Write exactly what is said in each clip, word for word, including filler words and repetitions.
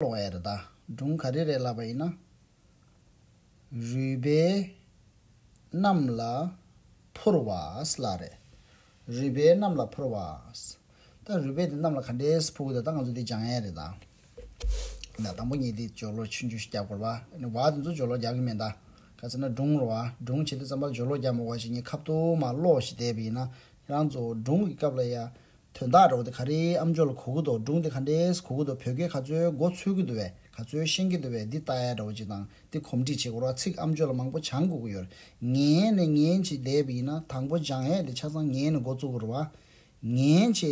ཀློག་ཡ་རེད་ད། སྒྲུང་ག་རེ་རེད་ལབ་པ་ཡིན་ན། རུས་སྦལ་གནམ་ལ་འཕུར་བ་ལབ་རེད། རུས་སྦལ་གནམ་ལ་འཕུར་བ། ད་རུས་སྦལ་དེ་གནམ་ལ་ག་འདྲས་འཕུར་གི་འདུག་ད་ང་ཚོ་དེ་སྦྱང་ཡ་རེད་ད། ད་དང་པོ་ངས་དེ་སྦྱོར་ཀློག་ཆུང་ཆུང་ཞིག་རྒྱབ་དགོས་རེད་པ། ཨ་ནི་བ་དེ་ཚོ་སྦྱོར་ཀློག་རྒྱག་གི་མེད་ད། ག་ཚོད་ན་སྒྲུང་རེད་པ། སྒྲུང་བྱེད་དུས་ཙམ་པ་སྦྱོར་ཀློག་རྒྱག་མ་དགོས་པ་ཞིག་ངས་ཁ་ཐུག་མར་ཀློག་ཞིག་བསྡད་པ་ཡིན་ན། ཁྱེད་རང་ཚོ་སྒྲུང་གི་སྐབས་ལ་ཡ། དོན་དག་འདྲ་བོ་དེ་ག་རེ་ཨམ་ཅོག་ལ་གོ་གི་འདུག་སྒྲུང་དེ་ག་འདྲས་གོ་གི་འདུག་བོད་སྐད་ག་ཚོད་མགོ་ཚོད་ཀྱི་འདུག་བས། ག་ཚོད་ཤེས་ཀྱི་འདུག་བས། འདི་ལྟ་ཡ་འདྲ་བོ་ཅིག་དང་། འདི་གོམས་འདྲིས་བྱེད་དགོས་རེད་པ། ཚིག་ཨམ་ཅོག་ལ་མང་པོ་སྦྱང་དགོས་ཀྱི་ཡོད་རེད། ཉན་ནས་ཉན་བྱས་བསྡད་པ་ཡིན་ན། དང་པོ་སྦྱང་ཡས་དེ་ཆ་ཚང་ཉན་ནས་འགོ་བཙུགས་དགོས་རེད་པ། ཉན་བྱས་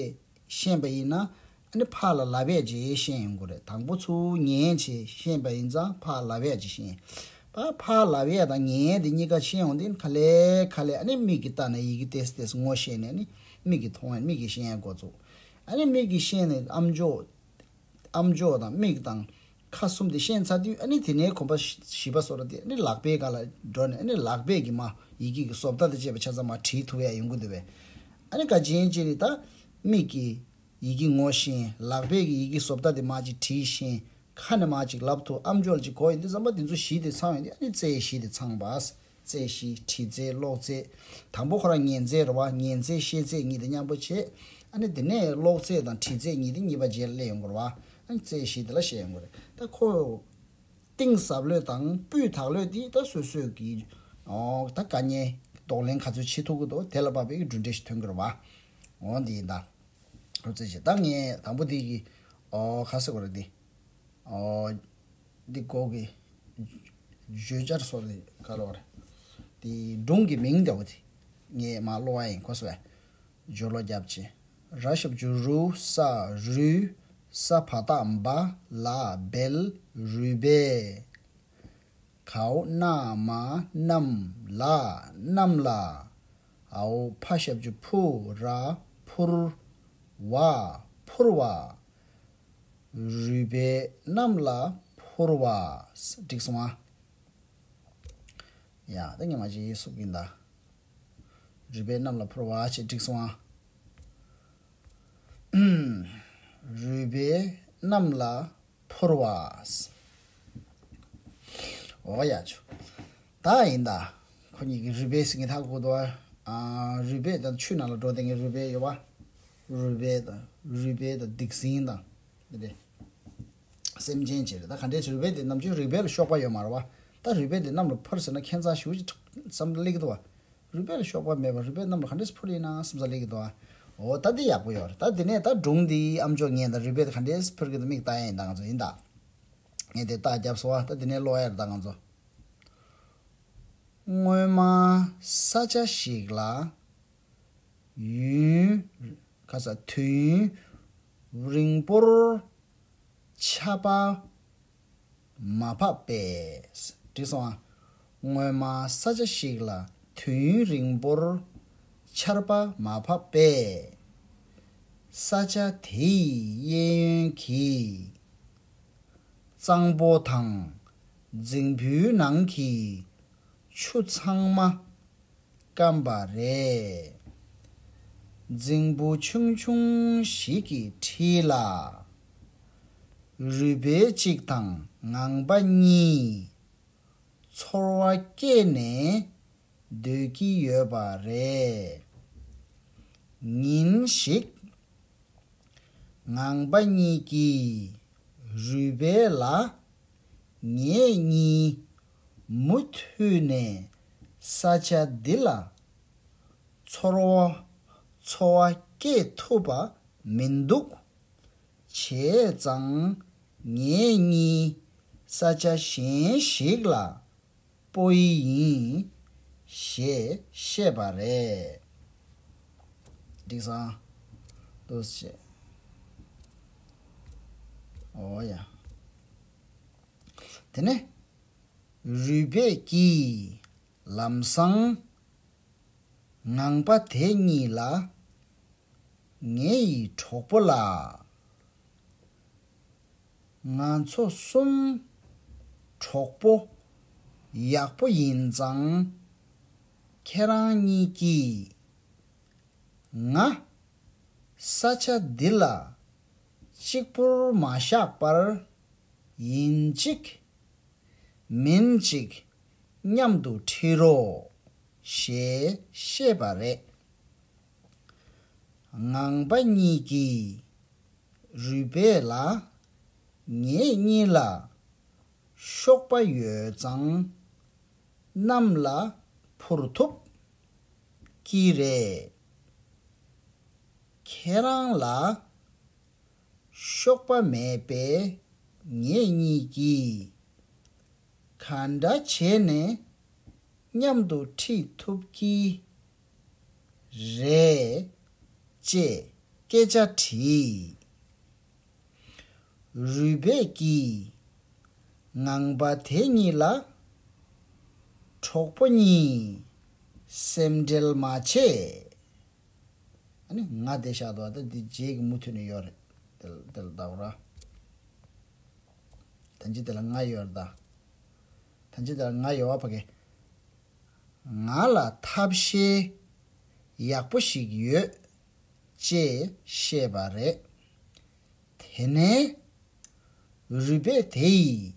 ཤེས་པ་ཡིན་ན། ཨ་ནི་ཕར་ལ་ལབ་ཡས་ཅིག་ཤེས་ཡོང་གི་རེད། དང་པོ་ཚུར་ཉན་བྱས་ཤེས་པ་ཡིན་ཙང་ཕར་ལབ་ཡས་ཅིག་ཤེས། ཕར་ཕར་ལབ་ཡས་དང་ཉན་ཡས་དེ་གཉིས་ཀ་ཤེས་ཡོང་དུས། ག་ལེ་ག་ལེ་ཨ་ནི་མིག་གིས་ལྟ་ནས་ཡི་གེ་ཏོག་ཙམ་ཏོག་ཙམ་ངོ་ཤེས་ནས། ཨ་ནི་མིག་གིས་མཐོང་ཡས། མིག་གིས་ཤེས་ཡས་འགོ་བཙུགས། ཨ་ནི་མིག་གིས་ཤེས་ནས་ཨམ་ཅོག་ཨམ་ཅོག་དང་མིག་དང་ཁ་གསུམ་དེ་ཤེས་ཚར་དུས། ཨ་ནི་དེ་ནས་གོམ་པ་བཞི་པ་སོ་ར་དེ་ཨ་ནི་ལག་པའི་སྒང་ལ་འགྲོ་ནས། ཨ་ནི་ལག་པས་ཀྱིས་མར་ཡི་གེ་གི་བཟོ་ལྟ་དང་བཅས་པ་ཆ་ཚང་མར་བྲིས་ཐུབ་ཡ་ཡོང་གི་འདུག་བས། ཨ་ནི་ག་ཅི་ཡིན་ཅི་རེད་ད། མིག་གིས་ཡི་གེ་ངོ་ཤེས། ལག་པས་ཀྱིས་ཡི་གེ་བཟོ་ལྟ་དེ་མར་ཅིག་བྲིས་ཤེས། ཁ་ནས་མར་ཅིག་ལབ་ཐུབ། ཨམ་ཅོག་ལ་ཅིག་གོ་ཡོང་དུས་ཙམ་པ། དེ་ཚོ་བཞི་དེ་ཚང་ཡོང་དུས། ཨ་ནི་རྩལ་བཞི་དེ་ཚང་པ། རྩལ་བཞི། འབྲི་རྩལ། ཀློག་རྩལ། དང་པོ་ཁོ་རང་ཉན་རྩལ་རེད་པ། ཉན་རྩལ་ཤེས་རྩལ་གཉིས་དེ་མཉམ་པོ་བྱས། ཨ་ནི་དེ་ནས་ཀློག་རྩལ་དང་འབྲི་རྩལ་གཉིས་དེ་གཉིས་པ་རྗེས་ལ་སླེབས་ཡོང་གི་རེད་པ། ཨ་ནི་རྩལ་བཞི་དེ་ལ་བཤད་ཡོང་གི་རེད། ད་ཁོ་གཏིང་ཟབ་ལོས་དང་སྤུས་དག་ལོས་དེ་ད་སོ་སོས་ཀྱིས། ཨོ། ད་དཀའ་ངལ་གདོང་ལེན་ག་ཚོད་བྱེད་ཐུབ་ཀྱི་འདུག་དེ་ལ་དཔག་པའི་གྲུབ་འབྲས་ཤིག་ཐོན་གྱི་རེད་པ། འོ་འདི་ཡིན་ད། རོབ་ཙམ་བྱས། ད་ངས་དང་པོ་དེ་གི། ཨོ། ག་ཟེར་དགོས་རེད་འདི། ཨོ། འདི་སྒོ་གི་བརྗོད་བྱ་སོགས་དེ་ག་ལ་བར། དེ་སྒྲུང་གི་མིང་འདྲ་བོ་དེ་ངས་མར་ཀློག་པ་ཡིན། གོ་སོང་ངས། སྦྱོར་ཀློག་རྒྱབ་བྱས། ར་ཞབས་ཀྱུ་རུ། ས་རུས། ས་བ་བཏགས་སྦ། ལ་སྦལ། རུས་སྦལ། གའོ་ན་མ་གནམ། ལ་གནམ་ལ། འའོ་ཕ་ཞབས་ཀྱུ་ཕུ། ར་ཕུར། བ་ཕུར་བ། རུས་སྦལ་གནམ་ལ་འཕུར་བ། འགྲིག་སོང་ཨ། ཡ། ད་ངས་མར་ཅིག་གསུབ་ཀྱིན་ད། རུས་སྦལ་གནམ་ལ་འཕུར་བ་བྱས། འགྲིག་སོང་ཨ། རུས་སྦལ་གནམ་ལ་འཕུར་བ། འོ་ཡ་ཆུ། ད་ཡིན་ད། ཁོ་གཉིས་ཀྱིས་རུས་སྦལ་ཟེར་མཁན་ཧ་གོ་འདུག་ཨ། རུས་སྦལ་དང་ཆུ་ནང་ལ་འགྲོ་བསྡད་མཁན་རུས་སྦལ་ཡོད་པ། རུས་སྦལ་དང་། རུས་སྦལ་དང་སྡིག་སྲིན་དང་། འདི་འདྲ་སེམས་ཅན་ཅིག་རེད། ད་ག་འདྲས་ཟེར། རུས་སྦལ་དེ་ནམ་རྒྱུན་རུས་སྦལ་ལ་གཤོག་པ་ཡོད་མ་རེད་པ། ད་རུས་སྦལ་དེ་གནམ་ལ་འཕུར་ཟེར་ན་ཁྱད་མཚར་ཞེ་པོ་ཅིག་བསམ་བློ་སླེབས་ཀྱི་འདུག་པ། རུས་སྦལ་ལ་གཤོག་པ་མེད་པ། རུས་སྦལ་གནམ་ལ་ག་འདྲས་འཕུར་ཡིན་ན་བསམ་བསམ་སླེབས་ཀྱི་འདུག་ཨ། འོ་ད་འདི་ཡག་པོ་ཡོད་རེད། ད་འདི་ནས་ད་སྒྲུང་འདི་ཨམ་ཅོག་ཉན་དང་། རུས་སྦལ་དེ་ག་འདྲས་འཕུར་གྱི་འདུག་མིག་ལྟ་ཡ་ཡིན་ད། ང་ཚོ་ཡིན་ད། ངས་དེ་རྟགས་བརྒྱབ་སོང་ཨ། ད་འདི་ནས་ཀློག་ཡ་རེད་ད་ང་ཚོ། སྔོན་མ་ས་ཆ་ཞིག་ལ་ཡུན། ཁ་ས། དུས་ཡུན་རིང་པོར་ཆར་པ་མ་བབས་པས། འགྲིག་སོང་ཨ། སྔོན་མ་ས་ཆ་ཞིག་ལ་དུས་ཡུན་རིང་པོར་ཆར་པ་མ་བབས་པས། ས་ཆ་དེ་ཡི་གཡས་གཡོན་གྱི་གཙང་པོ་དང་རྫིང་བུའི་ནང་གི་ཆུ་ཚང་མ་སྐམ་པ་རེད། རྫིང་བུ་ཆུང་ཆུང་ཞིག་གི་འཁྲིས་ལ། རུས་སྦལ་གཅིག་དང་ངང་པ་གཉིས་ཚོར་བ་སྐྱེས་ནས་སྡོད་ཀྱི་ཡོད་པ་རེད། ཉིན་ཞིག་ངང་པ་གཉིས་ཀྱིས་རུས་སྦལ་ལ། ངེད་གཉིས་མུ་མཐུད་ནས་ས་ཆ་འདི་ལ་ཚོར་བ། འཚོ་བ་སྐྱེལ་ཐུབ་པ་མི་འདུག་བྱས་ཙང་ངེད་གཉིས་ས་ཆ་གཞན་ཞིག་ལ་སྤོ་ཡི་ཡིན་ཞེས་བཤད་པ་རེད། འགྲིག་སོང་། འདུག་སེ་བྱས། འོ་ཡ། དེ་ནས་རུས་སྦལ་གྱིས་ལམ་སང་ངང་པ་དེ་གཉིས་ལ། ངེད་ཡི་གྲོགས་པོ་ལགས། ང་ཚོ་གསུམ་གྲོགས་པོ་ཡག་པོ་ཡིན་ཙང་། ཁྱེད་རང་གཉིས་ཀྱིས་ང་ས་ཆ་འདི་ལ་གཅིག་པུར་མ་བཞག་པར། ཡིན་གཅིག་མིན་གཅིག་མཉམ་དུ་ཁྲིད་རོགས་ཞེས་བཤད་པ་རེད། ངང་པ་གཉིས་ཀྱིས་རུས་སྦལ་ལ། ངེད་གཉིས་ལ་གཤོག་པ་ཡོད་ཙང་གནམ་ལ་འཕུར་ཐུབ་ཀྱི་རེད། ཁྱེད་རང་ལ་གཤོག་པ་མེད་པས་ངེད་གཉིས་ཀྱིས་ག་འདྲ་བྱས་ནས་མཉམ་དུ་ཁྲིད་ཐུབ་ཀྱི་རེད་ཅེས་སྐད་ཆ་དྲིས། རུས་སྦལ་གྱིས་ངང་པ་དེ་གཉིས་ལ། གྲོགས་པོ་གཉིས་སེམས་ཁྲལ་མ་བྱེད། ཨ་ནི་ང་དེ་བཞག་འདུག་ད་འདི་རྗེས་ཀྱི་མུ་མཐུད་ནས་ཡོད་རེད། དེ་དེ་ལ་ལྟ་བ་ར། ཐམས་ཅད་དེ་ལ་ང་ཡོད་རེད་ད། ཐམས་ཅད་དེ་ལ་ང་ཡོད་བ་ཕ་གི། ང་ལ་ཐབས་ཤེས་ཡག་པོ་ཞིག་ཡོད་ཅེས་བཤད་པ་རེད། དེ་ནས་རུས་སྦལ་དེ་ཡིས་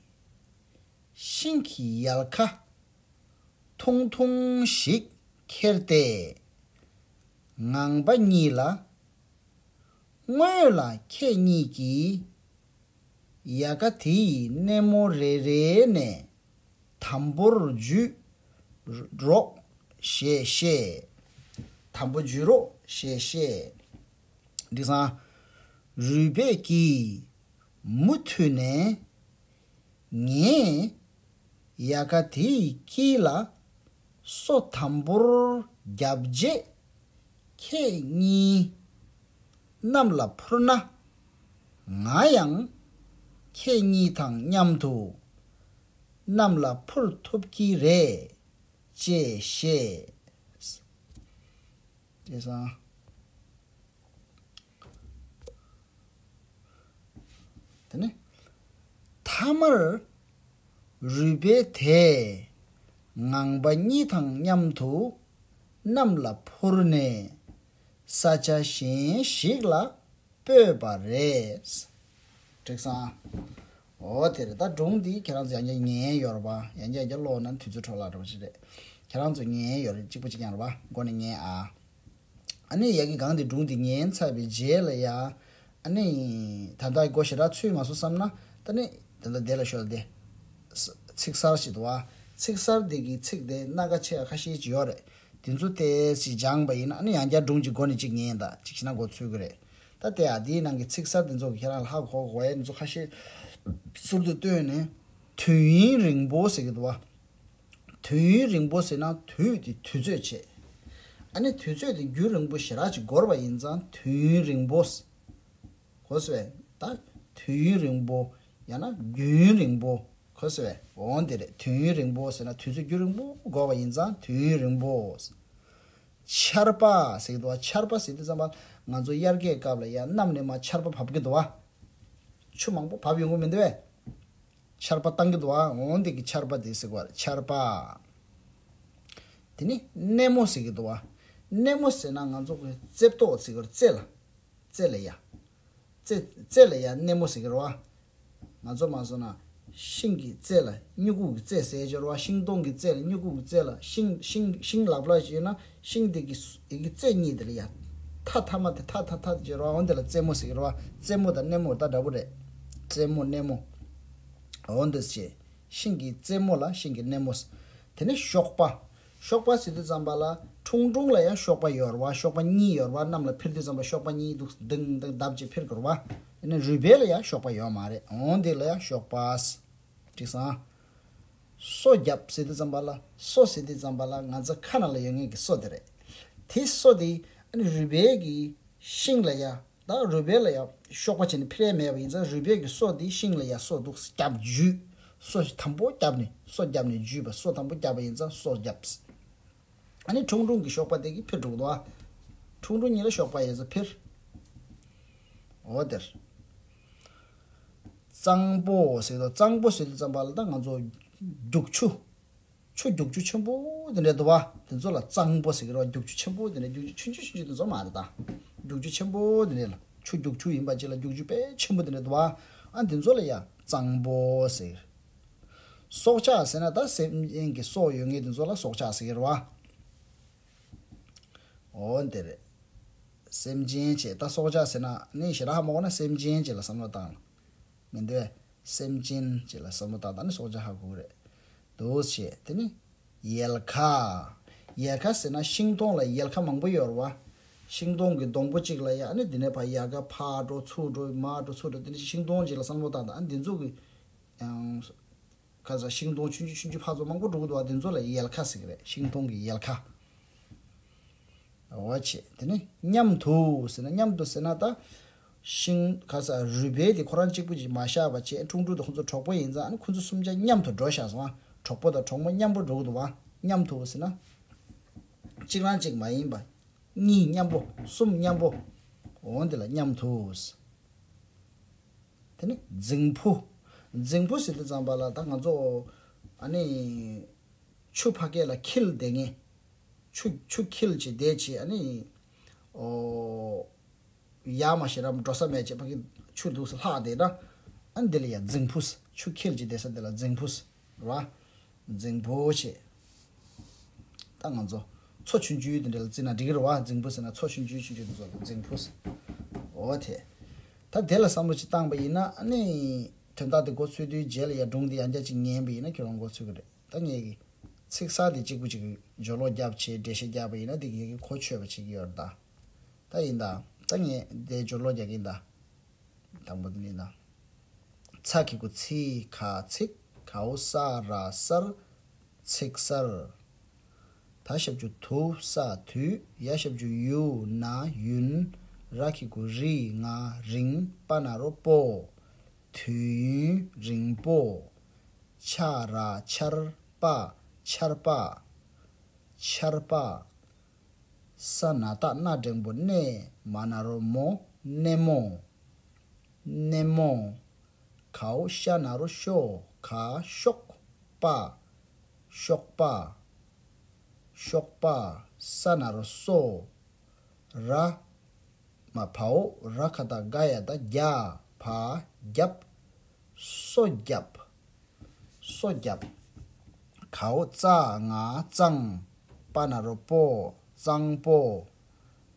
ཤིང་གི་ཡལ་ག་ཐུང་ཐུང་ཞིག་ཁྱེར་ཏེ། ངང་པ་གཉིས་ལ། སྔོན་ལ་ཁྱེད་གཉིས་ཀྱིས་ཡལ་ག་དེའི་སྣེ་མོ་རེ་རེ་ནས་དམ་པོར་འཇུས་རོགས་ཞེས་བཤད། དམ་པོ་འཇུས་རོགས་ཞེས་བཤད། འདི་སང་རུས་སྦལ་གྱིས་མུ་མཐུད་ནས། ངས་ཡལ་ག་དེའི་དཀྱིལ་ལ་སོ་དམ་པོར་བརྒྱབ་རྗེས། ཁྱེད་གཉིས་གནམ་ལ་འཕུར་ན། ང་ཡང་ཁྱེད་གཉིས་དང་མཉམ་དུ་གནམ་ལ་འཕུར་ཐུབ་ཀྱི་རེད་ཅེས་བཤད། བྱས་ཙང་། དེ་ནས་མཐའ་མར་རུས་སྦལ་དེས་ངང་པ་གཉིས་དང་མཉམ་དུ་གནམ་ལ་འཕུར་ནས་ས་ཆ་གཞན་ཞིག་ལ་སྤོས་པ་རེད། འགྲིག་སོང་། འོ་དེ་རེད། ད་སྒྲུང་འདི་ཁྱེད་རང་ཚོ་ཡང་བསྐྱར་ཉན་ཡོད་རེད་པ། ཡང་བསྐྱར་ཡང་བསྐྱར་ཀློག་ན་དུས་ཚོད་འཕྲོ་བརླག་འགྲོ་བ་ཞིག་རེད། ཁྱེད་རང་ཚོ་ཉན་ཡོད་རེད། གཅིག་པ་གཅིག་རྐྱང་རེད་པ། མགོ་ནས་ཉན་ཨ། ཨ་ནི་ཡ་གི་གང་དེ་སྒྲུང་དེ་ཉན་ཚར་བའི་རྗེས་ལ་ཡ། ཨ་ནི་ད་ལྟ་མགོ་ཞེ་དྲག་ཚོས་མ་སོང་བསམ་ན། ད་ནི་དེ་ལ་དེ་ལ་ཤོད་དེ། ཚིག་གསར་ཞིག་འདུག་བ། ཚིག་གསར་དེ་གི་ཚིག་དེ་སྣ་ཁ་ཆེ་ཁ་ཤས་ཅིག་ཡོད་རེད། དེ་ཚོ་དེ་ཞིག་སྦྱངས་པ་ཡིན་ན། ཨ་ནི་ཡང་བསྐྱར་སྒྲུང་གཅིག་མགོ་ནས་གཅིག་ཉན་དང་། གཅིག་བྱས་ན་མགོ་ཚོས་ཀྱི་རེད། ད་དེ་ཡ་དེའི་ནང་གི་ཚིག་གསར་དེ་ཚོ་གི་ཁྱེད་རང་ལ་ཧ་གོ་གོ་ཡ་དེ་ཚོ་ཁ་ཤས་ཟུར་དུ་བཏོན་ནས། དུས་ཡུན་རིང་པོ་ཟེར་གྱི་འདུག་བ། དུས་ཡུན་རིང་པོ་ཟེར་ན་དུས་དེ་དུས་ཚོད་བྱས། ཨ་ནི་དུས་ཚོད་དེ་རྒྱུན་རིང་པོ་ཞེ་དྲག་ཅིག་འགོར་བ་ཡིན་ཙང་དུས་ཡུན་རིང་པོ། གོ་སོང་ངས། ད་དུས་ཡུན་རིང་པོ། ཡང་ན་རྒྱུན་རིང་པོ། གོ་སོང་ངས། འོ་དེ་རེད། དུས་ཡུན་རིང་པོ་ཟེར་ན་དུས་ཚོད་རྒྱུན་རིང་པོ་འགོར་བ་ཡིན་ཙང་དུས་ཡུན་རིང་པོ། ཆར་པ་ཟེར་གྱི་འདུག་བ། ཆར་པ་ཟེར་དུས་ཙམ་པ་ང་ཚོ་དབྱར་ཁའི་སྐབས་ལ་ཡ་གནམ་ནས་མར་ཆར་པ་བབས་ཀྱི་འདུག་བ། ཆུ་མང་པོ་བབས་ཡོང་གི་མི་འདུག་བས། ཆར་པ་བཏང་གི་འདུག་བ། འོ་འདི་གི་ཆར་པ་དེ་ཟེར་གྱི་རེད། ཆར་པ། དེ་ནི་སྣེ་མོ་ཟེར་གྱི་འདུག་བ། སྣེ་མོ་ཟེར་ན་ང་ཚོ་གི་རྩེབ་ཏོག་ཟེར་གྱི་རེད། རྩེ་ལ། རྩེ་ལ་ཡ། རྩེ་རྩེ་ལ་ཡ་སྣེ་མོ་ཟེར་གྱི་རེད་བ། ང་ཚོ་མ་སོང་ན། ཤིང་གི་རྩེ་ལ་སྨྱུ་གུ་གི་རྩེ་ཟེར་གྱི་རེད་བ། ཤིང་སྡོང་གི་རྩེ་ལ་སྨྱུ་གུ་གི་རྩེ་ལ། ཤིང་ཤིང་ཤིང་ལག་པ་ལ་བྱས་ན། ཤིང་དེ་གི་སུ་ཡི་གི་རྩེ་གཉིས་དེ་ལ་ཡ། མཐའ་མཐའ་མ་དེ་མཐའ་མཐའ་མཐའ་དེ་བྱས་རེད་བ། འོ་དེ་ལ་རྩེ་མོ་ཟེར་གྱི་རེད་བ། རྩེ་མོ་དང་སྣེ་མོ་ད་འདྲ་པོ་རེད། རྩེ་མོ་སྣེ་མོ། འོ་འདི་བྱས། ཤིང་གི་རྩེ་མོ་ལ་ཤིང་གི་སྣེ་མོ། དེ་ནས་གཤོག་པ། གཤོག་པ་ཟེར་དུས་ཙམ་པ་ལ་ཁྲུང་ཁྲུང་ལ་ཡང་གཤོག་པ་ཡོད་རེད་བ། གཤོག་པ་གཉིས་ཡོད་རེད་བ། གནམ་ལ་འཕུར་དུས་ཙམ་པ་གཤོག་པ་གཉིས་འདུག་ལྡིང་ལྡིང་ལྡབ་ཅིག་འཕུར་གྱི་རེད་བ། ཨ་ནི་རུས་སྦལ་ལ་ཡང་གཤོག་པ་ཡོད་མ་རེད། འོ་འདི་ལ་ཡང་གཤོག་པ། འགྲིག་སོང་ཨ། སོ་བརྒྱབ་ཟེར་དུས་ཙམ་པ་ལ། སོ་ཟེར་དུས་ཙམ་པ་ལ་ང་ཚོ་ཁ་ནང་ལ་ཡོད་མཁན་གྱི་སོ་དེ་རེད། དེ་སོ་དེ་ཨ་ནི་རུས་སྦལ་གྱི་ཤིང་ལ་ཡ། ད་རུས་སྦལ་ལ་ཡ་གཤོག་པ་བྱས་ནས་འཕུར་ཡ་མེད་པ་ཡིན་ཙང་། རུས་སྦལ་གྱི་སོ་དེ་ཤིང་ལ་ཡ་སོ་འདུག་བརྒྱབ་འཇུས། སོ་དམ་པོ་བརྒྱབ་ནས། སོ་བརྒྱབ་ནས་འཇུས་པ། སོ་དམ་པོ་བརྒྱབ་པ་ཡིན་ཙང་སོ་བརྒྱབ། ཨ་ནི་ཁྲུང་ཁྲུང་གི་གཤོག་པ་དེ་གིས་འཕུར་འགྲོ་གི་འདུག་ཨ། ཁྲུང་ཁྲུང་གཉིས་ལ་གཤོག་པ་ཡོད་ཙང་འཕུར། འོ་དེར། གཙང་པོ་ཟེར་དུས། གཙང་པོ་ཟེར་དུས་ཙམ་པ་ལ་ད་ང་ཚོ་རྒྱུག་ཆུ། ཆུ་རྒྱུག་ཆུ་ཆེན་པོ་དེ་འདྲ་འདུག་བ། དེ་ཚོ་ལ་གཙང་པོ་ཟེར་གྱི་རེད་བ། རྒྱུག་ཆུ་ཆེན་པོ་དེ་འདྲ། རྒྱུག་ཆུ་ཆུང་ཆུང་ཆུང་ཆུང་དེ་ཚོ་མ་རེད་ད། རྒྱུག་ཆུ་ཆེན་པོ་དེ་འདྲ་ལ། ཆུ་རྒྱུག་ཆུ་ཡིན་པ་ཅིག་ལ་རྒྱུག་ཆུ་དཔེ་ཆེན་པོ་དེ་འདྲ་འདུག་བ། ཨ་འདི་ཚོ་ལ་ཡ་གཙང་པོ་ཟེར། སྲོག་ཆགས་ཟེར་ན་ད་སེམས་ཅན་གྱི་སྲོག་ཡོད་མཁན་དེ་ཚོ་ལ་སྲོག་ཆགས་ཟེར་གྱི་རེད་བ། འོ་འདི་རེད། སེམས་ཅན་བྱས་ད་སྲོག་ཆགས་ཟེར་ན་ནི་ཞེ་དྲག་ཧ་མ་གོ་ན་སེམས་ཅན་བྱས་ལ་བསམ་བློ་བཏང་ལ། མི་འདུག་བས། སེམས་ཅན་བྱས་ལ་བསམ་བློ་བཏང་ད་ནི་སྲོག་ཆགས་ཧ་གོ་གི་རེད། འདུག་བྱས་དེ་ནི། ཡལ་ག། ཡལ་ག་ཟེར་ན་ཤིང་སྡོང་ལ་ཡལ་ག་མང་པོ་ཡོད་རེད་བ། ཤིང་སྡོང་གི་སྡོང་པོ་གཅིག་ལ་ཡ་ཨ་ནི་འདི་ནས་ཕར་ཡལ་ག་ཕར་འགྲོ་ཚུར་འགྲོ་མར་འགྲོ་ཚུར་འགྲོ་དེ་ནི་ཤིང་སྡོང་གཅིག་ལ་བསམ་བློ་བཏང་ད་ཨ་ནི་འདི་ཚོ་གི་ཡང་། ཁ་ས་ཤིང་སྡོང་ཆུང་ཆུང་ཆུང་ཆུང་ཕར་ཚུར་མང་པོ་འགྲོ་གི་འདུག་བ་དེ་ཚོ་ལ་ཡལ་ག་ཟེར་གི་རེད། ཤིང་སྡོང་གི་ཡལ་ག། འོ་བྱས་དེ་ནི་མཉམ་དུ་ཟེར་ན་མཉམ་དུ་ཟེར་ན་ད། ཤིང་ཁ་ས་རུས་སྦལ་དེ་ཁོ་རང་གཅིག་པུ་ཅིག་མ་བཞག་པ་བྱས་ཁྲུང་ཁྲུང་དང་ཁོ་ཚོ་གྲོགས་པོ་ཡིན་ཙང་ཨ་ནི་ཁོ་ཚོ་གསུམ་ཆ་མཉམ་དུ་འགྲོ་བཞག་སོང་ཨ། གྲོགས་པོ་དང་གྲོགས་མོ་མཉམ་པོ་འགྲོ་གི་འདུག་བ། མཉམ་དུ་ཟེར་ན། གཅིག་རང་གཅིག་མ་ཡིན་པ། གཉིས་མཉམ་པོ་གསུམ་མཉམ་པོ། འོ་འདི་ལ་མཉམ་དུ། དེ་ནི་རྫིང་བུ། རྫིང་བུ་ཟེར་དུས་ཙམ་པ་ལ་ད་ང་ཚོ་ཨ་ནི་ཆུ་ཕ་སྐད་ལ་འཁྱིལ་བསྡད་མཁན། ཆུ་ཆུ་འཁྱིལ་བྱས་བསྡད་བྱས་ཨ་ནི་ཨོ་ཡར་མར་ཞེ་དྲག་འགྲོ་ས་མེད་བྱས་ཕ་གི་ཆུ་འདུག་སེ་ལྷག་བསྡད་ན་ཨ་ནི་འདི་ལ་ཡ་རྫིང་བུ་ཟེར། ཆུ་འཁྱིལ་བྱས་བསྡད་ས་འདི་ལ་རྫིང་བུ་ཟེར་རེད་བ། རྫིང་བུ་བྱས། ད་ང་ཚོ་མཚོ་ཆུང་ཆུང་དེ་འདྲ་ལ་བརྩིས་ན་འགྲིག་གི་རེད་བ། རྫིང་བུ་ཟེར་ན་མཚོ་ཆུང་ཆུང་ཆུང་ཆུང་དེ་ཚོ་ལ་རྫིང་བུ་ཟེར། འོ་དེ། ད་དེ་ལ་བསམ་བློ་ཅིག་བཏང་པ་ཡིན་ན་ཨ་ནི་དོན་དག་དེ་མགོ་ཚོས་དུས་རྗེས་ལ་ཡ་སྒྲུང་དེ་ཡང་བསྐྱར་ཅིག་ཉན་པ་ཡིན་ན་ཁྱོད་རང་མགོ་ཚོས་ཀྱི་རེད། ད་ངས་ཀྱི་ཚིག་གསར་དེ་གཅིག་པུ་གཅིག་གི་སྦྱོར་ཀློག་བརྒྱབ་བྱས་འགྲེལ་བཤད་བརྒྱབ་པ་ཡིན་ན་དེ་གི་གོ་ཆོད་པ་ཅིག་ཡོད་རེད་ད། ད་ཡིན་ད། ད་ངས་དེ་སྦྱོར་ཀློག་རྒྱག་གི་ཡིན་ད། དང་པོ་དེ་ནི་ད། ཚ་གི་གུ་ཚི་ག་ཚིག་གའོ་ས་ར་སར། ཚིག་གསར། ད་ཞབས་ཀྱུ་དུ་ས་དུས། ཡ་ཞབས་ཀྱུ་ཡུ་ན་ཡུན། ར་གི་གུ་རི་ང་རིང་། པ་ན་རོ་པོ། དུས་ཡུན་རིང་པོ། ཆ་ར་ཆར་པ། ཆར་པ། ཆར་པ། ས་ན་བཏགས་སྣ་འགྲེང་བུ་སྣེ། མ་ན་རོ་མོ། སྣེ་མོ། སྣེ་མོ། གའོ་ཤ་ན་རོ་ཤོ། ག་ཤོག་པ། ཤོག་པ། ཤོག་པ། ས་ན་རོ་སོ། ར། མ་བའོ་ར་ག་བཏགས་རྒ་ཡ་བཏགས་རྒྱ། བ། རྒྱབ། སོ་རྒྱབ། སོ་རྒྱབ། གའོ་ཙ་ང་གཙང་། པ་ན་རོ་པོ། གཙང་པོ།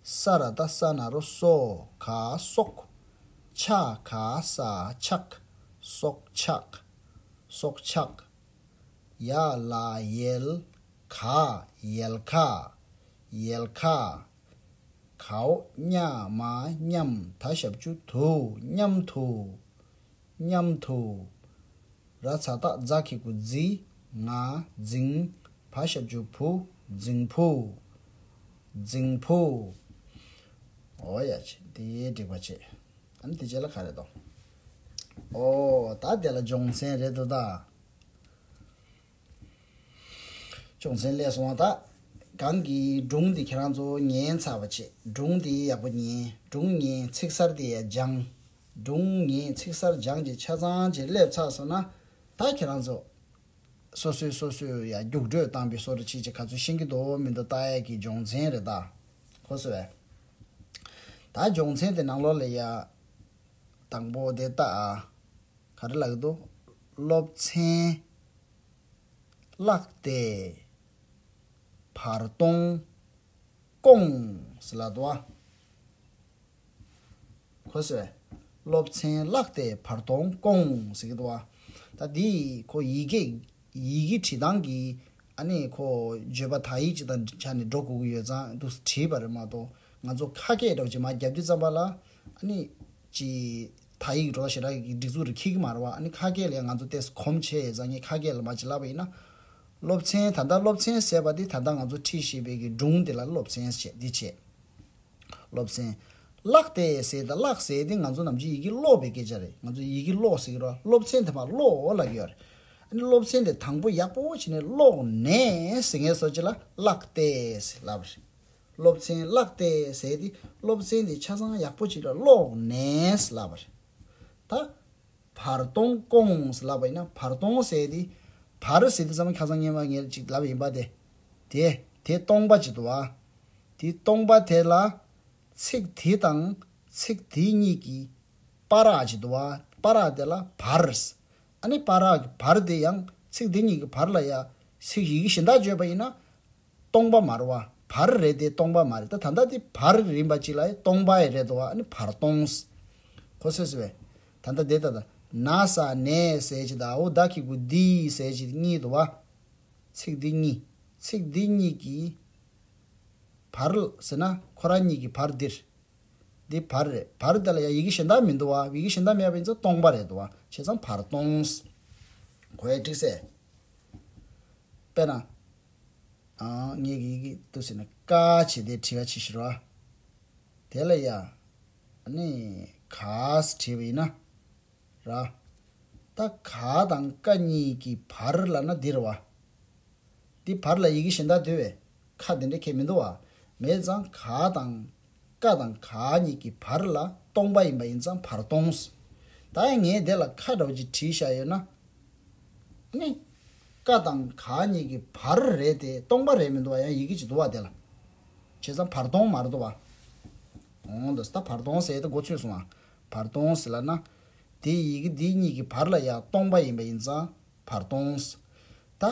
ས་ར་བཏགས་ས་ན་རོ་སོ། ག་སོག་ཆ་ག་ས་ཆག་སོག་ཆག་སོག་ཆག་ཡ་ལ་ཡལ། ག་ཡལ་ག་ཡལ་ག་གའོ་ཉ་མ་མཉམ། ད་ཞབས་ཀྱུ་དུ། མཉམ་དུ། མཉམ་དུ། ར་ཚ་བཏགས་རྫ་གི་གུ་རྫི། ང་རྫིང་། བ་ཞབས་ཀྱུ་བུ། རྫིང་བུ། རྫིང་བུ། འོ་ཡ་ཆེ་འདི་འགྲིག་པ་བྱེད། ཨ་ནི་དེ་རྗེས་ལ་ག་རེ་དང་། འོ་ད་དེ་ལ་སྦྱོང་ཚན་རེད་འདུག་ད། སྦྱོང་ཚན་སླེབས་སོང་བ་ད། གང་གི་སྒྲུང་འདི་ཁྱེད་རང་ཚོ་ཉན་ཚར་བ་བྱེད། སྒྲུང་འདི་ཡག་པོ་ཉན། སྒྲུང་ཉན་ཚིག་གསར་དེ་ཡ་སྦྱང་། སྒྲུང་ཉན་ཚིག་གསར་སྦྱང་རྗེས་ཆ་ཚང་རྗེས་སླེབས་ཚར་སོང་ན། ད་ཁྱེད་རང་ཚོ་སོ་སོས་སོ་སོས་ཡ་རྒྱུགས་སྤྲོད་བཏང་པའི་བཟོ་འདྲ་བྱེད་ཅིག་ག་ཚོད་ཤེས་ཀྱི་འདུག་མི་འདུག་ལྟ་ཡ་གི་སྦྱོང་ཚན་རེད་ད། ཁོ་སོ་བས། ད་སྦྱོང་ཚན་དེ་ནང་ལོགས་ལ་ཡ། དང་པོ་དེ་ལྟ་ཨ། ག་རེ་ལབ་ཀྱི་འདུག་སློབ་ཚན་བཀླགས་ཏེ་བར་སྟོང་སྐོང་ཟེར་ལབ་འདུག་ཨ། ཁོ་ཟེར་བས། སློབ་ཚན་བཀླགས་ཏེ་བར་སྟོང་སྐོང་ཟེར་གྱི་འདུག་ཨ། ད་འདི་ཁོ་ཡི་གེ་ཡི་གེ་བྲིས་སྟངས་ཀྱི་ཨ་ནི་ཁོ་བརྗོད་པ་དག་ཡིག་ཅིག་དང་ཆ་ནས་འགྲོ་དགོས་ཀྱི་ཡོད་ཙང་འདུག་བྲིས་པ་རེད་མ་གཏོགས་ང་ཚོ་ཁ་སྐད་འདྲ་བོ་ཅིག་མར་རྒྱབ་དུས་ཙམ་པ་ལ་ཨ་ནི་ཅི། དག་ཡིག་འགྲོ་ཞེ་དྲག་གི་སྒྲིག་འཛུགས་རེ་འཁྱེར་གྱི་མ་རེད་བ། ཨ་ནི་ཁ་སྐད་ལ་ཡང་ང་ཚོ་ཏོག་ཙམ་གོམས་ཆེ་ཡོད་ཙང་ངས་ཁ་སྐད་ལ་མར་ཅིག་ལབ་པ་ཡིན་ན། སློབ་ཚན་ད་ལྟ་སློབ་ཚན་ཟེར་བ་འདི་ད་ལྟ་ང་ཚོ་ཁྲིད་བཞིན་པའི་གི་སྒྲུང་དེ་ལ་སློབ་ཚན་ཟེར་འདི་བྱས། སློབ་ཚན། བཀླགས་ཏེ་ཟེར་ད་བཀླགས་ཟེར་འདི་ང་ཚོ་ནམ་རྒྱུན་ཡི་གེ་ཀློག་པའི་སྐད་ཆ་རེད། ང་ཚོ་ཡི་གེ་ཀློག་ཟེར་གི་རེད་བ། སློབ་ཚན་དེ་མར་ཀློག་ལབ་ཀྱི་ཡོད་རེད། ཨ་ནི་སློབ་ཚན་དེ་དང་པོ་ཡག་པོ་བྱས་ནས་ཀློག་ནས་ཟེར་མཁན་བཟོ་ཅིག་ལ་བཀླགས་ཏེ་ཟེར་ལབ་པ་རེད། སློབ་ཚན་བཀླགས་ཏེ་ཟེར་ཏེ་སློབ་ཚན་དེ་ཆ་ཚང་ཡག་པོ་ཅིག་ལ་ཀློག་ནས་ལབ་པ་རེད། ད། བར་སྟོང་སྐོང་ལབ་པ་ཡིན་ན་བར་སྟོང་ཟེར་ཏེ། བར་ཟེར་དུས་ཙམ་ཁ་སང་སྔོན་མ་ངས་ཅིག་ལབ་ཡིན་པ་དེ། དེ་དེ་སྟོང་པ་ཅིག་འདུག་བ། དེ་སྟོང་པ་དེ་ལ། ཚིག་དེ་དང་ཚིག་དེ་གཉིས་ཀྱི། བར་ཅིག་འདུག་བ། པ་རག་དེ་ལ་བར། ཨ་ནི་པ་རག་གི་བར་དེ་ཡང་ཚིག་འདི་གཉིས་ཀྱི་བར་ལ་ཡ་ཚིག་ཡི་གེ་གཞན་དག་བརྗོད་པ་ཡིན་ན། སྟོང་པ་མ་རེད་བ། བར་རེད་དེ་སྟོང་པ་མ་རེད། ད་ད་ལྟ་དེ་བར་རིམ་པ་གཅིག་ལ་ཡང་སྟོང་པ་ཡི་རེད་དོ་བ། ཨ་ནི་བར་སྟོང་། གོ་སོང་ཟེར་བས། ད་ལྟ་དེ་ལྟ་ད། ན་ས་ནས་ཟེར་གྱི་ད་འོ་ད་གི་གུ་འདི་ཟེར་གྱི་གཉིས་འདུག་བ། ཚིག་འདི་གཉིས། ཚིག་འདི་གཉིས་ཀྱི་བར་ཟེར་ན་ཁོ་རང་གཉིས་ཀྱི་བར་འདིར། འདི་བར་རེད། བར་དེ་ལ་ཡང་ཡི་གེ་གཞན་དག་མི་འདུག་བ། ཡི་གེ་གཞན་དག་མེད་པ་ཡིན་ཙང་སྟོང་པ་རེད་འདུག་བ། བྱས་ཙང་བར་སྟོང་། གོ་ཡ་འགྲིག་སེ། དཔེར་ན། ཨང་། ངེད་ཀྱི་ཡི་གེ་འདུག་ཟེར་ན་ཀ་བྱས་ཏེ་བྲིས་ཀ་བྱེད་ཤི་ར། དེ་ལ་ཡ། ཨ་ནི་ག་བྲིས་པ་ཡིན་ན། ར། ད་ག་དང་ཀ་གཉིས་ཀྱི་བར་ལ་ན་འདིར་བ། འདི་བར་ལ་ཡི་གེ་གཞན་དག་འདུས་བས། ཁ་འདི་འདྲ་ཁྱད་མི་འདུག་བ། མེད་ཙང་ག་དང་། ཀ་དང་ག་གཉིས་ཀྱི་བར་ལ་སྟོང་པ་ཡིན་པ་ཡིན་ཙང་བར་སྟོང་། ད་ཡང་ངས་དེ་ལ་ཁ་འདྲ་བོ་ཅིག་བྲིས་བཞག་ཡོད་ན། ནི། ཀ་དང་ག་གཉིས་ཀྱི་བར་རེད་དེ་སྟོང་པ་རེད་མི་འདུག་བ། ཡང་ཡི་གེ་ཅིག་འདུག་བ་དེ་ལ། བྱས་ཙང་བར་སྟོང་མ་རེད་འདུག་བ། འོང་དུས་ད་བར་སྟོང་ཟེར་ཏེ་མགོ་ཚོས་སོང་ང་། བར་སྟོང་ཟེར་ལབ་ན། དེ་ཡི་གེ་འདི་གཉིས་ཀྱི་བར་ལ་ཡང་སྟོང་པ་ཡིན་པ་ཡིན་ཙང་བར་སྟོང་། ད།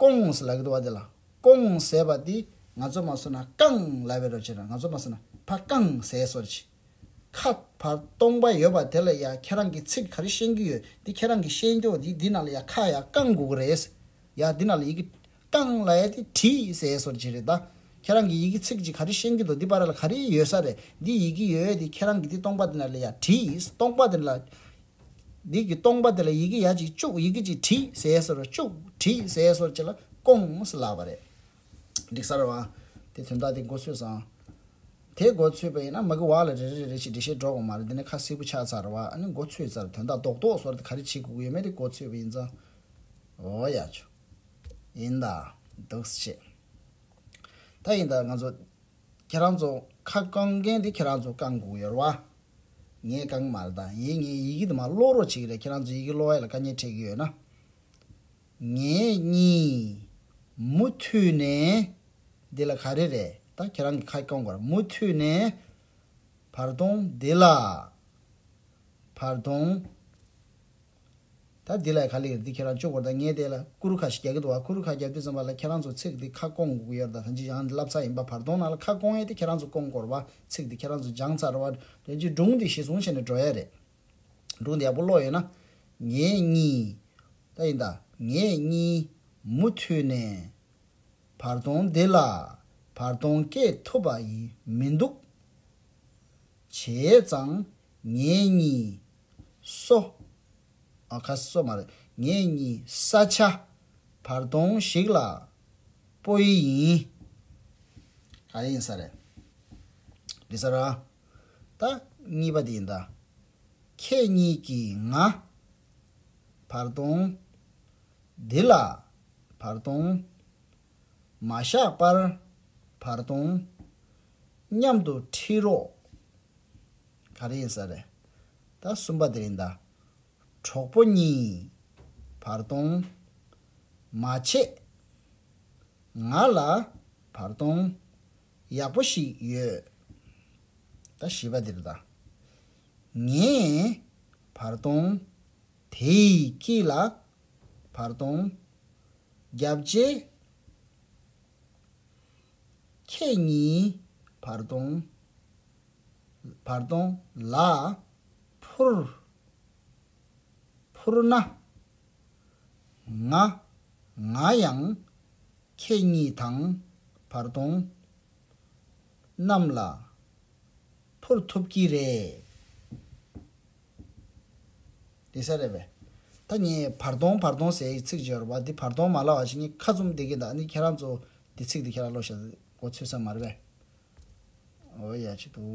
ཀོང་ཟེར་ལབ་ཀྱི་འདུག་བ་དེ་ལ། ཀོང་ཟེར་བ་འདི་ང་ཚོ་མ་སོ་ན་ཀང་ལབ་པའི་རོ་ཆེ་ན། ང་ཚོ་མ་སོ་ན་ཕ་ཀང་ཟེར་སོར་ཆེ། ཁ་བར་སྟོང་པ་ཡོད་པ་དེ་ལ་ཡ་ཁྱེད་རང་གི་ཚིག་ག་རེ་ཤེས་ཀྱི་ཡོད་འདི་ཁྱེད་རང་གི་ཤེས་རྒྱུ་འདི་འདི་ནང་ལ་ཡ་ཁ་ཡ་ཀང་དགོས་ཀྱི་རེད། ཡ་འདི་ནང་ལ་ཡི་གེ་ཀང་ལ་ཡ་དེ་བྲིས་ཟེར་སོར་ཆེ་རེད་ད། ཁྱེད་རང་གི་ཡི་གེ་ཚིག་ཅིག་ག་རེ་ཤེས་ཀྱི་འདུག་འདི་པར་ལ་ག་རེ་ཡོད་ས་རེད། འདི་ཡི་གེ་ཡོད་དེ་ཁྱེད་རང་གི་འདི་སྟོང་པ་འདི་ནང་ལ་ཡ་བྲིས། སྟོང་པ་འདི་ལ། འདི་གི་སྟོང་པ་དེ་ལ་ཡི་གེ་ཡ་གཅིག་བཅུག་ཡི་གེ་གཅིག་བྲིས་ཟེར་སོར་བཅུག་བྲིས་ཟེར་སོར་ཆེ་ལ་ཀོང་ཟེར་ལབ་པ་རེད། འགྲིག་ས་རེད་བ། དེ་དོན་དག་དེ་མགོ་ཚོས་སང་། དེ་མགོ་ཚོས་པ་ཡིན་ན་མ་གི་བ་ལ་རེ་རེ་རེ་རེ་ཞིག་འགྲེལ་བཤད་འགྲོ་དགོས་མ་རེད། འདི་ནི་ཁ་སིལ་པོ་ཆགས་ཚར་བ། ཨ་ནི་མགོ་ཚོས་ཚར་དོན་དག་རྡོག་རྡོག་སོར་དེ་ག་རེ་བྱེད་དགོས་ཀྱི་ཡོད་མེད་དེ་མགོ་ཚོས་པ་ཡིན་ཙང་། འོ་ཡ་ཆོ། ཡིན་ད། འདུག་སེ་བྱེད། ད་ཡིན་ད་ང་ཚོ། ཁྱེད་རང་ཚོ་ཁ་བཀང་མཁན་དེ་ཁྱེད་རང་ཚོ་བཀང་དགོས་ཡོད་རེད་བ། ངས་བཀང་མ་རེད་ད། ཡིན་ངས་ཡི་གེ་དེ་མ་ཀློག་རོགས་བྱེད་ཀྱི་རེད། ཁྱེད་རང་ཚོ་ཡི་གེ་ཀློག་ཡ་ལ་དཀའ་ངལ་འཕྲད་ཀྱི་ཡོད་ན། ངེད་གཉིས་མུ་མཐུད་ནས། འདི་ལ་ག་རེ་རེད། ད་ཁྱེད་རང་གི་ཁ་བཀང་དགོས་རེད། མུ་མཐུད་ནས་བར་སྟོང་འདི་ལ། བར་སྟོང་། ད་འདི་ལ་ག་ལེར་འདི་ཁྱེད་རང་བཅུག་དགོས་ད། ངས་དེ་ལ་ཀུ་རུ་ཁ་ཞིག་རྒྱག་གི་འདུག་བ། ཀུ་རུ་ཁ་རྒྱབ་དུས་ཙམ་པ་ལ་ཁྱེད་རང་ཚོ་ཚིག་འདི་ཁ་སྐོང་དགོས་ཀྱི་ཡོད་རེད་ད། ད་ཅི་ཡང་བསླབ་ཚར་ཡིན་པ། བར་སྟོང་ནང་ལ་ཁ་སྐོང་ཡས་དེ་ཁྱེད་རང་ཚོ་སྐོང་དགོས་རེད་བ། ཚིག་འདི་ཁྱེད་རང་ཚོ་སྦྱངས་ཚར་བ། དེ་ཅི་སྒྲུང་འདི་གཞི་བཟུང་བྱས་ནས་འགྲོ་ཡ་རེད། སྒྲུང་འདི་ཡག་པོ་ཀློག་ཡོད་ན། ངེད་གཉིས། ད་ཡིན་ད། ངེད་གཉིས་མུ་མཐུད་ནས། བར་སྟོང་འདི་ལ་བར་སྟོང་སྐྱེ་ཐུབ་པ་ཡི་མི་འདུག་བྱས་ཙང་ངེད་གཉིས་སོ། ཨ་ཁ་སོ་མ་རེད། ངེད་གཉིས་ས་ཆ་བར་སྟོང་ཞིག་ལ་སྤོ་ཡི་ཡིན། ག་རེ་ཡིན་ས་རེད། འདི་ས་ར། ད་གཉིས་པ་འདི་ཡིན་ད། ཁྱེད་གཉིས་ཀྱིས་ང་བར་སྟོང་འདི་ལ་བར་སྟོང་མ་བཞག་པར་བར་སྟོང་མཉམ་དུ་ཁྲིད་རོགས། ག་རེ་ཡིན་ས་རེད། ད་གསུམ་པ་དེ་རེད་ད། གྲོགས་པོ་གཉིས་བར་སྟོང་མ་བྱེད། ང་ལ་བར་སྟོང་ཡག་པོ་ཞིག་ཡོད། ད་བཞི་པ་དེ་རེད་ད། ངས་བར་སྟོང་དེའི་དཀྱིལ་ལ་བར་སྟོང་བརྒྱབ་རྗེས། ཁྱེད་གཉིས་བར་སྟོང་། བར་སྟོང་ལ་འཕུར། འཕུར་ན། ང་། ང་ཡང་ཁྱེད་གཉིས་དང་བར་སྟོང་གནམ་ལ་འཕུར་ཐུབ་ཀྱི་རེད། དེ་ས་རེད་པས། ད་ངས་བར་སྟོང་བར་སྟོང་ཟེར་ཡི་ཚིག་ཅིག་ཡོད་རེད་བ། འདི་བར་སྟོང་མ་ལབ་པ་ཞིག་ངས་ཁ་བཙུམ་བསྡད་ཀྱི་འདུག་ཨ་ནི་ཁྱེད་རང་ཚོ་འདི་ཚིག་འདི་ཁྱེད་རང་ཀློག་ཤག་མགོ་ཚོས་ས་མ་རེད་པས། འོ་ཡ་ཆི་འདུག་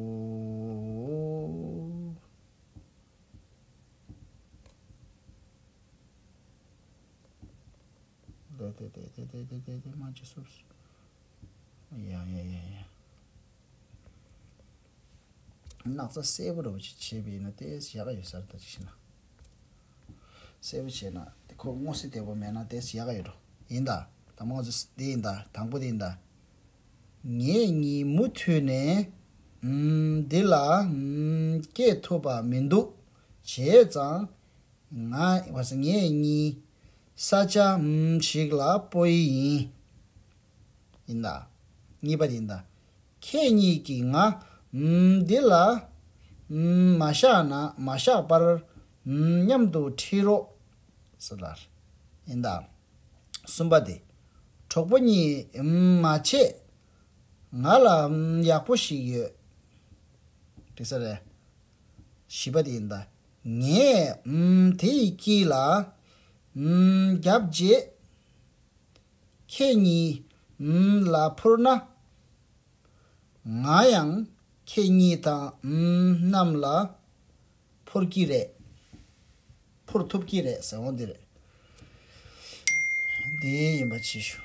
དེ་དེ་དེ་དེ་དེ་དེ་དེ་དེ་མ་ཅི་སུབ་སུབ། ཡ་ཡ་ཡ་ཡ། སྣག་ཚ་གསལ་པོ་འདྲ་བོ་ཅིག་བྱས་པ་ཡིན་ན་ཏོག་ཙམ་ཡག་ག་ཡོད་ས་རེད། ད་ཅིག་བྱས་ན། གསལ་པོ་བྱས་ན་དེ་ཁོ་སྔོ་སེ་བདེ་པོ་མེད་ན་ཏོག་ཙམ་ཡག་ག་ཡོད་འགྲོ། ཡིན་ད། དང་པོ་ང་ཚོ་འདི་ཡིན་ད། དང་པོ་འདི་ཡིན་ད། ངེད་གཉིས་མུ་མཐུད་ནས། ཨུམ། འདི་ལ། ཨུམ། སྐྱེ་ཐུབ་པ་མི་འདུག་བྱས་ཙང་། ང་བ་ས་ངས་གཉིས། ས་ཆ་ཨུམ་ཞིག་ལ་སྤོ་ཡི་ཡིན། ཡིན་ད། གཉིས་པ་དེ་ཡིན་ད། ཁྱེད་གཉིས་ཀྱིས་ང་ཨུམ་འདི་ལ་ཨུམ་མ་བཞག་ན་མ་བཞག་པར་ཨུམ་མཉམ་དུ་ཁྲིད་རོགས། ཟེར་ལ། ཡིན་ད། གསུམ་པ་དེ། གྲོགས་པོ་གཉིས་ཨུམ་མ་བྱེད། ང་ལ་ཨུམ་ཡག་པོ་ཞིག་ཡོད། འགྲིག་ས་རེད། བཞི་པ་དེ་ཡིན་ད། ངས་ཨུམ་དེ་ཡི་དཀྱིལ་ལ་ཨུམ་བརྒྱབ་རྗེས། ཁྱེད་གཉིས་ཨུམ་ལ་འཕུར་ན། ང་ཡང་ཁྱེད་གཉིས་དང་ཨུམ་རྣམས་ལ་འཕུར་གྱི་རེད། འཕུར་ཐུབ་ཀྱི་རེད་ཟེར་འོང་འདི་རེད། འདི་ཡིན་པ་ཅིག་ཞུ།